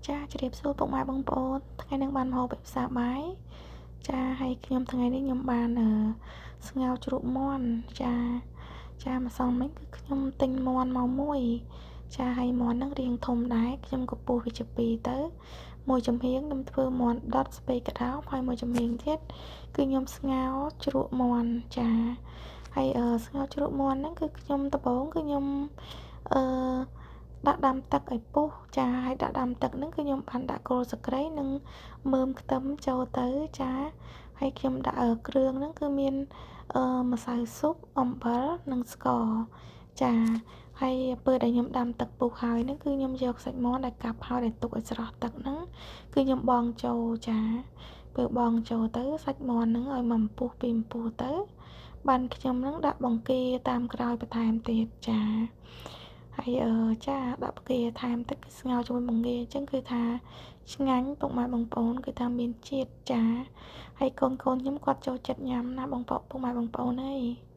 ចា ជម្រាបសួរពុកម៉ែបងប្អូន ថ្ងៃនេះបានមកហូបពិសាបាយ ចា ហើយខ្ញុំថ្ងៃនេះខ្ញុំបានស្ងោរជ្រក់មាន់ ចា ចា ម្សិលមិញគឺខ្ញុំទិញមាន់មកមួយ ចា ហើយមាន់ហ្នឹងរៀងធំដែរ ខ្ញុំក៏ពុះវាជាពីរទៅ មួយចំហៀងខ្ញុំធ្វើមាន់ដុតស្ពៃក្តោប ហើយមួយចំហៀងទៀតគឺខ្ញុំស្ងោរជ្រក់មាន់ ចា ហើយស្ងោរជ្រក់មាន់ហ្នឹងគឺខ្ញុំដំបូងគឺខ្ញុំអឺដាក់ដាំទឹកឲ្យពុះ ចា ហើយដាក់ដាំទឹកហ្នឹងគឺខ្ញុំបានដាក់គល់ស្លឹកនិងមើមខ្ទឹមចូលទៅ ចា ហើយខ្ញុំដាក់គ្រឿងហ្នឹងគឺមានម្សៅស៊ុប អំបិល និងស្ករ ចា ហើយពេលដែលខ្ញុំដាំទឹកពុះហើយហ្នឹងគឺខ្ញុំយកសាច់មាន់ដែលកាប់ហើយដែលទុកឲ្យស្រស់ទឹកហ្នឹងគឺខ្ញុំបងចូល ចា ពេលបងចូលទៅសាច់មាន់ហ្នឹងឲ្យមួយពុះពីរពុះទៅ បានខ្ញុំហ្នឹងដាក់បង្គាតាមក្រោយបន្ថែមទៀត ចា ហើយចា ដាក់បង្គាថែមទឹកស្ងោរជាមួយបង្គាអញ្ចឹងគឺថាឆ្ងាញ់ពុកម៉ែបងប្អូន គឺថាមានជាតិ ចា ហើយកូនខ្ញុំគាត់ចូលចិត្តញ៉ាំណាបងប្អូនពុកម៉ែបងប្អូនអើយ។